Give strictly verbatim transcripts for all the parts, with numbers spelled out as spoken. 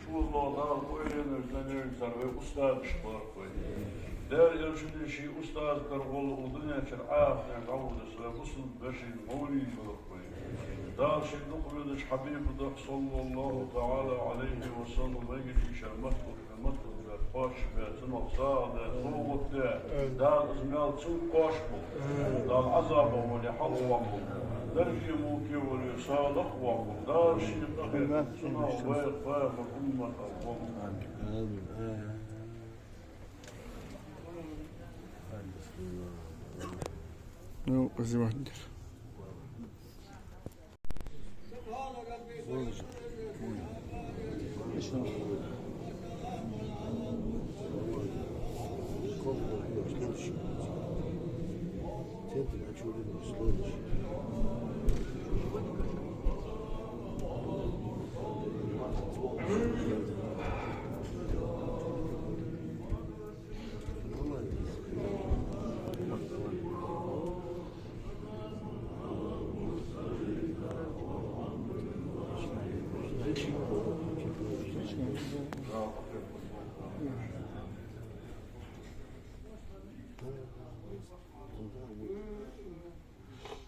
Чувоаллахӏ, Дала къойланаш, данераш цар вай устазаш бар вай. Дала, Элчано ший устаз дар гӀолла укх дунен чура Ӏахарта дӀаводаш вай бусалба вежарий мовлид бар вай. Дала ший дукха везача Хьабиба духьа, саллаллахӀу таӀала Ӏалайхи ва саллам, вайгара ший маттал Маттал бер, кхоачаш бер, цунах сагӀа де, совгӀат де. Дала из маьл цунна кхоачаш болба. Дала Ӏазабах вале хьалхавоаккхалба. Дарже мулке вале салахь воаккхалба. Дала ший къахетам цунах вай, вай умматах болба. Ну, спасибо.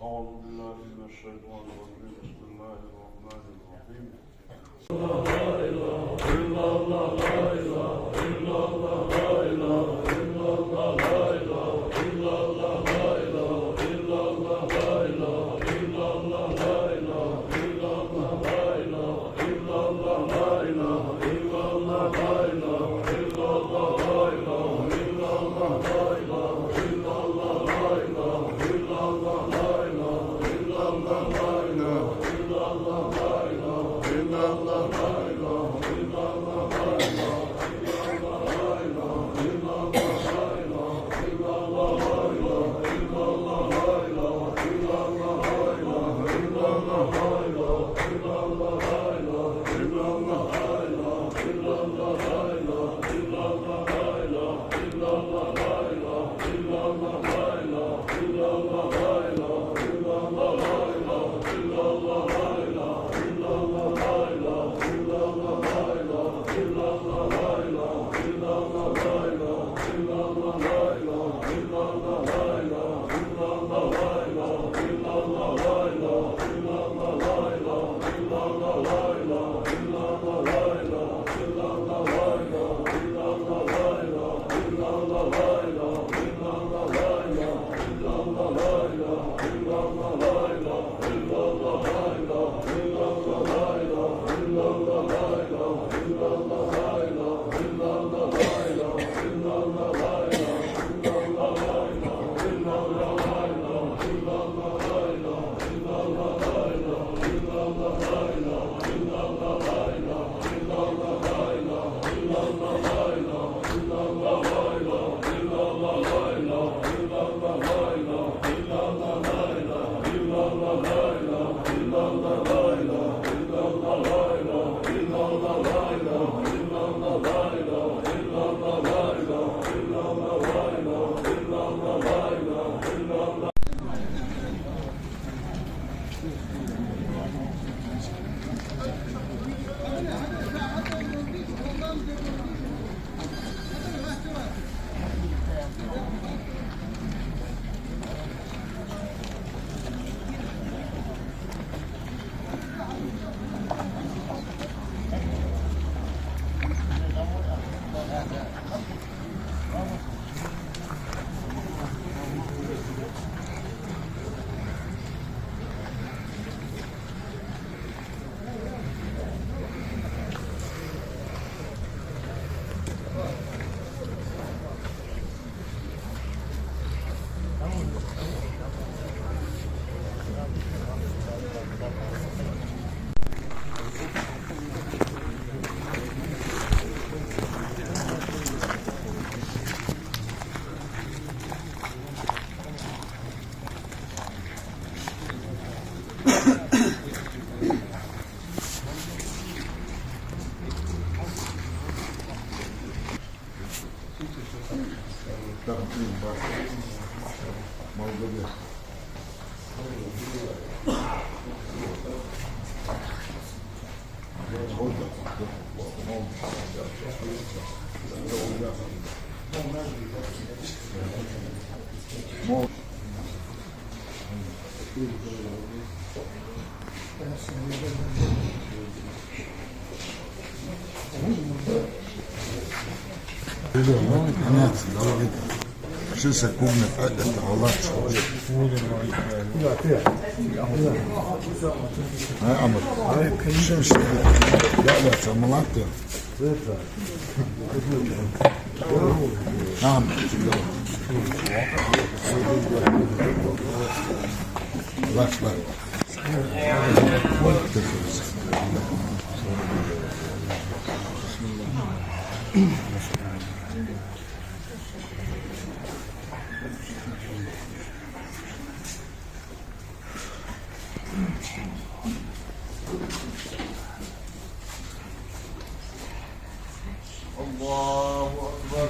أعوذ بالله من الشيطان الرجيم. بسم الله الرحمن الرحيم. Ши секунд, это гӀалат. Ай, Амр. Шин, шин. Я, я, ца малатта. Нагахь. Лаш, лаш. الله أكبر.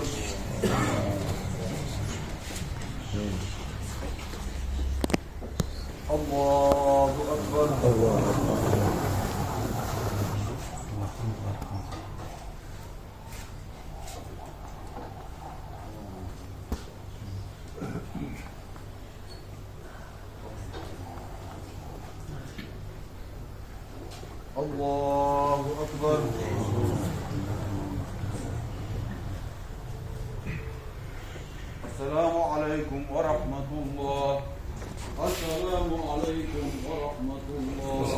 الله أكبر. الله أكبر. السلام عليكم ورحمة الله. السلام عليكم ورحمة الله.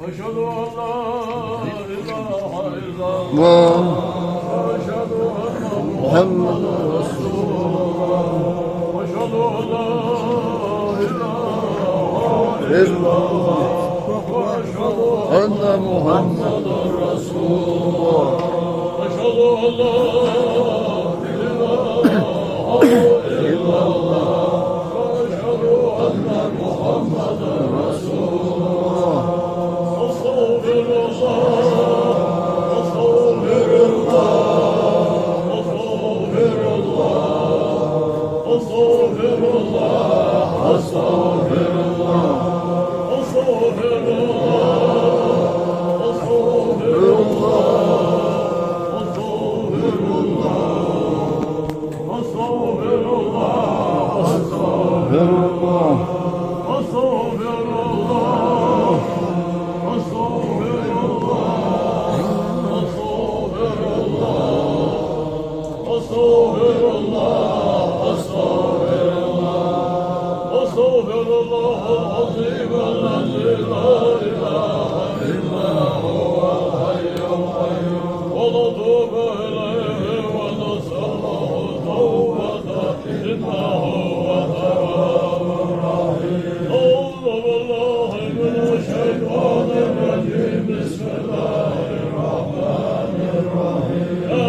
أشهد أن لا إله إلا الله. الله. وأشهد أن محمدا رسول الله. أشهد أن لا إله إلا الله. إلا الله. وأشهد أن محمدا رسول الله. أشهد أن لا إله إلا الله. وأشهد أن محمدا رسول الله. أستغفر الله. أستغفر الله. أستغفر الله. أستغفر الله. أستغفر الله. أستغفر الله. أستغفر الله. أستغفر الله. أستغفر الله. أستغفر الله. أستغفر الله. أستغفر الله. أستغفر الله. أستغفر الله. أستغفر الله. أستغفر الله العظيم الذي لا إله إلا هو الحي القيوم. ونتوب إليه ونسأله التوبة إنه هو التواب الرحيم. أعوذ بالله من الشيطان الرجيم. بسم الله الرحمن الرحيم. يا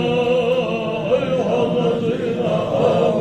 أيها الذين آمنوا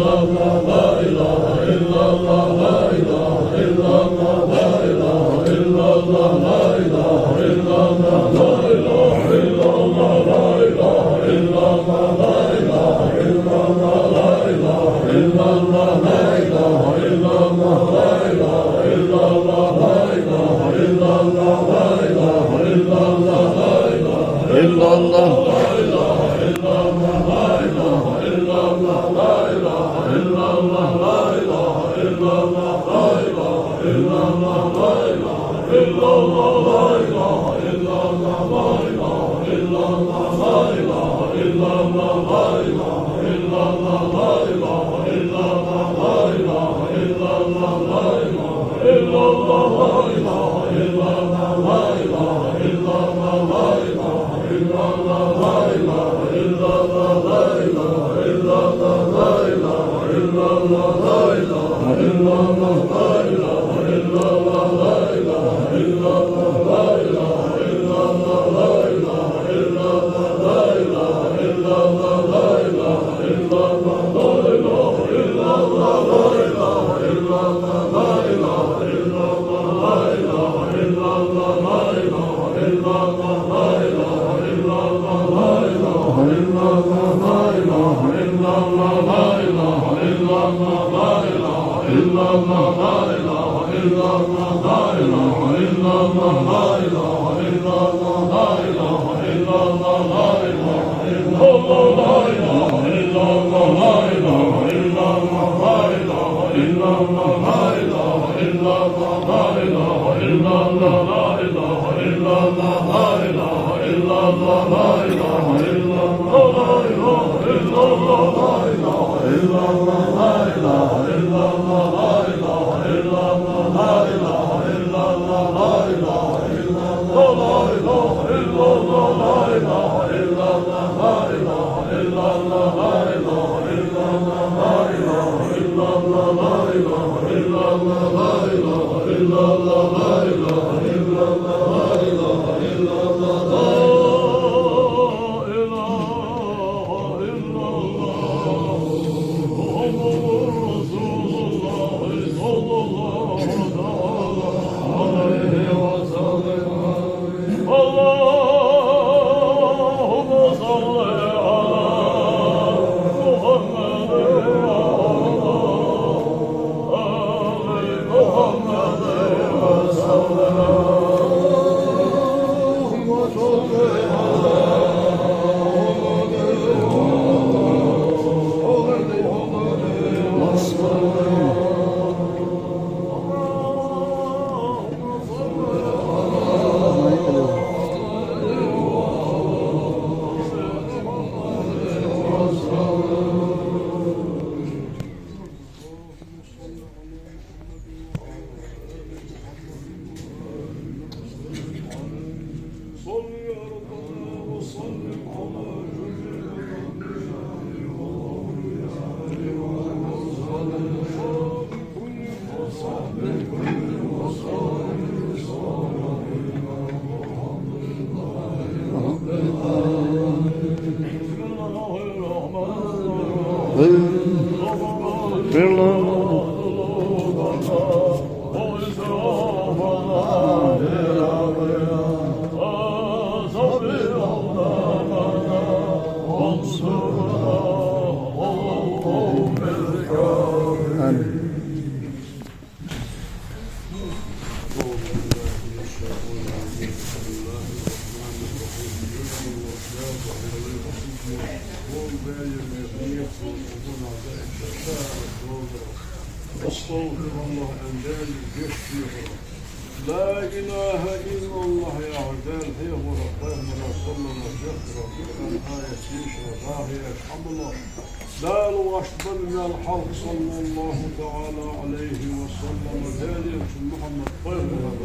إلا الله. آمين. لا إله إلا الله яхар Даьла хьехавар, пайхамара саллаллахӀу Ӏалайхи ва саллама дехар, Къуръан аят дешар, дӀахо еш Ӏамал. Дала вешта бенна мел хьалха, саллаллахӀу таӀала Ӏалайхи ва саллама, Даьла элча Мухьаммад пайхамар.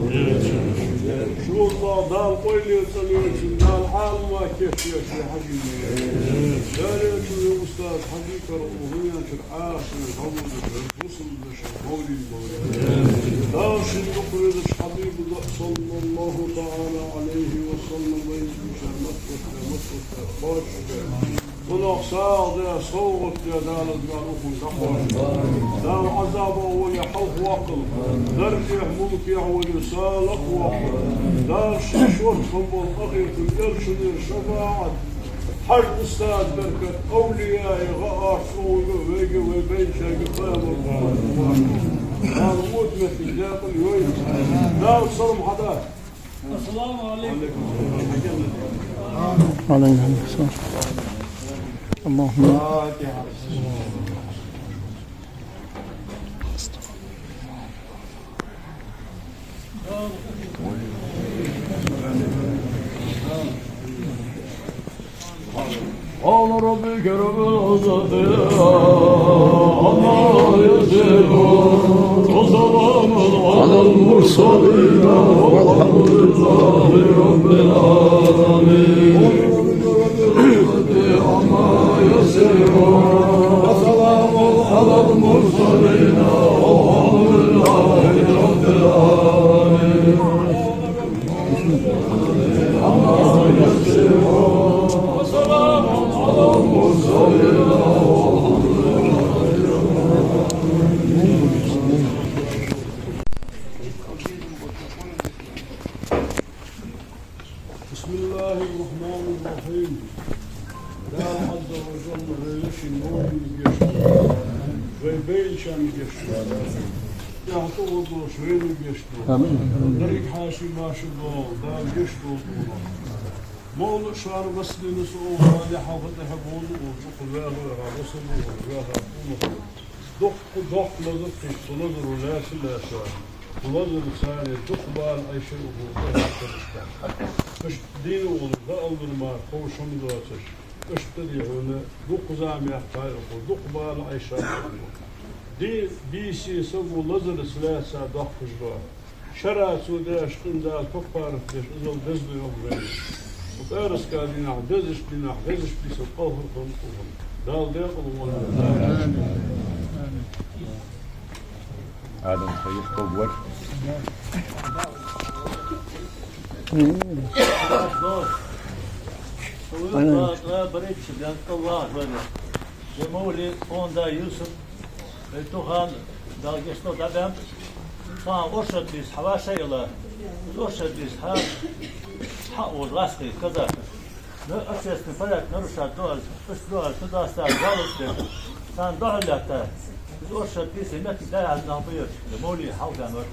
Шоллагӏа Дала къайле цӀенйойла цун, Дала Ӏалама кийчъйойла ший хьажийна. Даьла элчан устаз хьажий кара укх дунен чура Ӏаьсий хьалудаш, бусалба дашах бовлийна бовлийла. Дала ший дукха везача хьабиба дуӀа, саллаллахӀу таӀала Ӏалайхи ва саллам, вайна шоай массане, массане кхоачашде. Цунах сагӀа де, совгӀат де Дала дӀа укхунна дӀакхоачаш. Дала Ӏазабах вале хьалхаваккхалва, даржех, мулкех вале салахваккхалва. Дала ший шортта хинна бола къахетам, элчанера шафаӀат, хьажа устаза беркат, овлияй гӀа орцӀонгга, вайга, вай байначарга, пайхамарга, Дала вотта моттиг декъала йойла. Дала салам хьада. السلام عليكم. وعليكم السلام. اللهم قال ربك رب العزة عما يصفون، وسلام على المرسلين، والحمد لله رب العالمين. عما يصفون، وسلام على المرسلين، والحمد لله رب العالمين. بسم الله الرحمن الرحيم. Дала Ӏазза ва жалла вай вешийна мовлида гешт долда, вай байначарна гешт долда, тӀехьа тӀагӀолла долаш вайна гешт долда. Амин. Деррига хьаьший-маьрша долда, Дала гешт долда. Мовлид шоана массанена а оха лехьа хатӀехьа болу, оха чукху ваьху, ваьху, ваьху, ваьху. Дукха, дукха лазар кхийтта, цу лазаро лаьца лаьца, цу лазаро царна дукха бала Ӏайшар укхо тӀехьашкарашка. Иштта дийна волу дааллар мара ховш хӀама доацаш, иштта дийхьуна дукха зама яьккхай укхо, дукха бала Ӏайшар укхо. Ди-, бийса саго лазарца лаьца доккхаш дола. Шера цо деш къинзал каппарат деш, изал деза ду йоах вайна. Укх пӀаьраска дийнахьа, дезача дийнахьа, дезача бийсан кӀалхара хӀама укхо. Дала декъала волва. Адам хайр кхобар. Барайча бен каллах вайна. Я мовли, он да Юсуп. Вай тухан Дагестан дӀабаьнна, цхьа оршот бийса хьавашийла, из оршот бийса хьа, хьа ола лаьцхий казакаш. Ну, общественный порядок нарушать ду аз, ас ду аз, туда-сюда жалоба деш. Царна духьал лаьтта, из оршот бийса моттиг дӀаяхьа нах бийраш, мовли хьалха вар.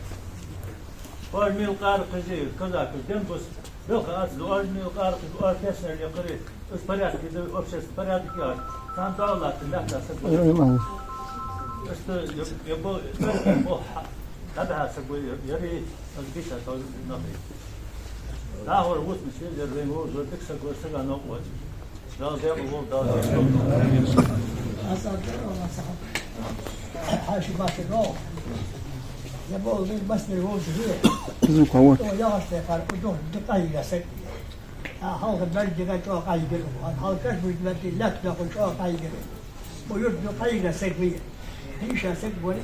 Оаш мел къаракхийтар казакаш, дем гус белха ац, оаш мел къаракхийтар, оаш пенсионер яккхарий, из порядок, из общественный порядок яр. Царна духьал лаьтта, лаьтта саг вар. Ай, ай, ай. Иштта, я, я бо-, я бо-, ха-, дӀабихьа саг вар, я, ярий, аз биса тол нахи. ДӀахо вусмаш везар вайн вовзар, дика саг вар, сага новкъа вац. Дала декъала волва, Дала декъала волва. Хьаьший-маьрша догӀа. Я бо-, вай массане вовзаш ве. Звук хьавода. О, яхаш тӀехьара, о, духьа, дика къахьийга саг. А, хьалха бер дика чӀоагӀа къахьийгар. Хьалха каш буьйта бер дика лаьтта дохуш чӀоагӀа къахьийгар. О, юрта дика къахьийга саг вий. Хьийша саг варий.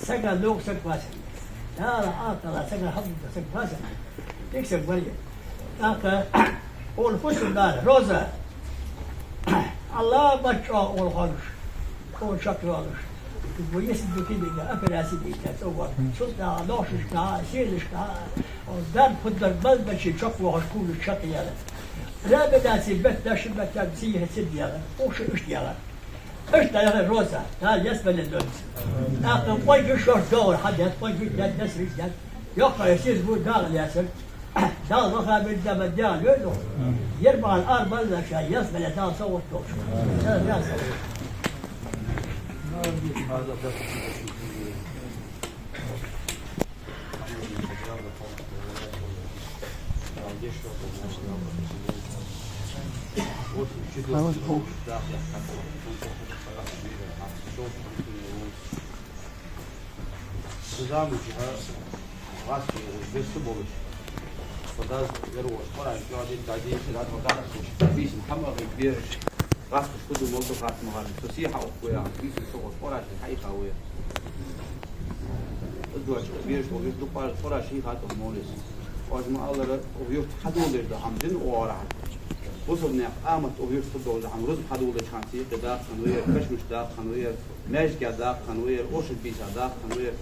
Сага лоха саг вацар. Дала Ӏакъала сага хьалха саг вацар. Дика саг варий. ТӀаккха, ола фусам дара, Роза. Ӏаламат чӀоагӀа ола хьалуш, ола чакхйоалаш. Бо йисте ду килига, операци дийта, цӀа вар. Цул тӀехьа лохашка, сийлашка, дарба хӀудар балбачи чакхвохаш кулаш чакхъяьлар. Реабилитаци бетта, ши бетта, сийха ца дегӀар, укх шу иштта дегӀар. Иштта дегӀар Роза, Дала ялсмале долда. ТӀаккха къонгаш шоаш догӀар хьадет, къонгаш дет, десраш дет. Йоккха я сиз бу дагӀа лесар. Дала ваха бирда ма дял йойлу. Ер бахьан ар база ша яс бале Дала сагӀот тохаш. Дала яс. Замуча гӀазкхий веза болаш. Фадаз вер вош Къуръан чӀоагӀа дин дадийса, дад ва дад куш. Бийсан хӀама гӀий бераш. ГӀазкхаш хӀу ду молду хатма гӀарна. Со сий хьаухку яхаш, бийсан со вош Къуръан ший хьайха ве. Из дош бераш ва вир ду Къуръан ший хатма молис. Оз ма аллара, ва юрт хьадолдеш да хӀама дин оара хьа. Бусалба наьха амат ва юрт хьадолда хӀама рузба хьадолдеш хана сий кхе даккхан вер, кашмаш даккхан вер. Маьждиге даккха хиннавар, оршот бийса даккха хиннавар.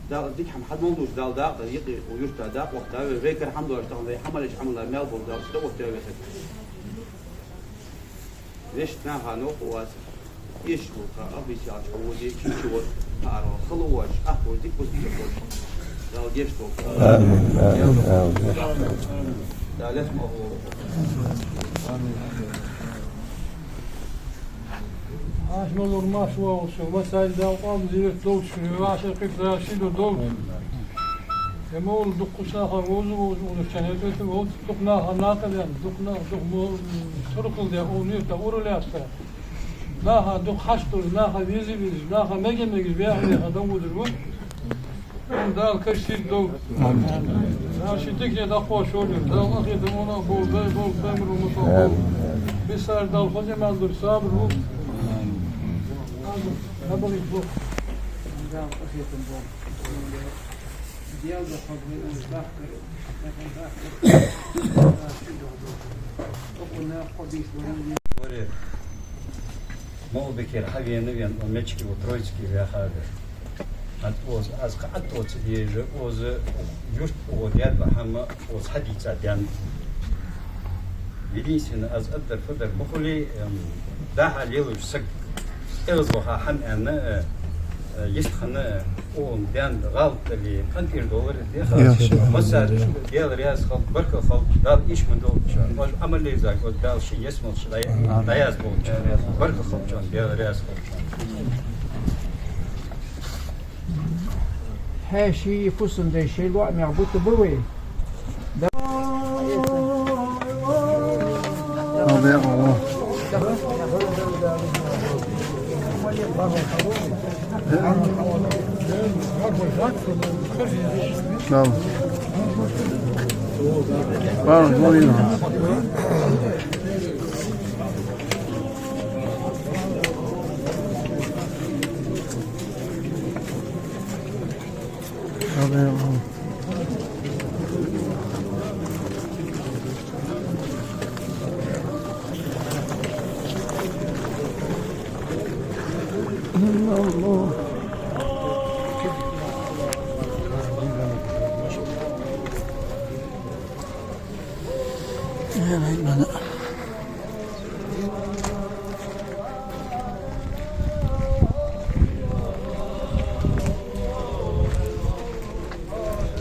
Дала дика хӀама хьадоллаш, Дала дакъа дар йикъи, юрта дакъа вахта вер, вай кара хӀама доацаш тахан вай хӀама леш Ӏамала мел бола Дала ши дакъа вахта весет. Вешта наха новкъа вац. Иш вулка, ахвис ялч хьо воде, чичи вот, хаарва, хала воч, ах воч, дика бус дика воч. Дала гешт долда. Амин, амин, амин. Дала лес ма ахло. Амин. Аш ма лур мах вагӀал со, ма цаьрга Дала къоабал дерг долча, ваьшар кхетар ший ду долча. Е мовла дукха шаха вовза, вовза, вовза, чана тӀа вовза, дукха наха накъа вен, дукха наха, дукха мо-, туркал де, о, мир та, ураласта. Наха дукха хьашт долаш, наха вези, вези, наха мега, мега, вяхьа, вяхьа, дам вузар ва. Дала каш сийрда долда. Амин. Дала ший дикане дӀакхоачаш волда. Дала ахиратага мунах болба, дай болба, дай мур мусах болба. Амин. Бисар Дала хоза мел дар сабар болба. Амин. Амин. Дала ахиратага болба. Дала да хоза мел дар сабар. Дала хоза мел дар сабар. Море. Молбикера хьавена вен, он мечки у Троицкий вяхар. Ат оз, аз кхы ат оца дежа, оз юрт о дед ба хӀама, оз хьадийца ден. Единственно, аз аддар фадар бухули, эм, дахьа лелуш саг, эвз баха хӀама аьнна, э, э, йист хана, э, он ден гӀалт дали, къантӀир долар, деха, Яхи. Масса, Дела раьза хилва, баркал хилва, Дала иш ма долда шоана. Оаш Ӏамал лезаг, оаш Дала ший есмалш дӀа-, дӀаязболда шоана. Баркал хилва шоана, Дела раьза хилва шоана. Хьаьший фусам-дай шоай лоӀамех бутт ба вай. Да. Аллаху акбар.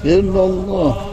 إلا الله.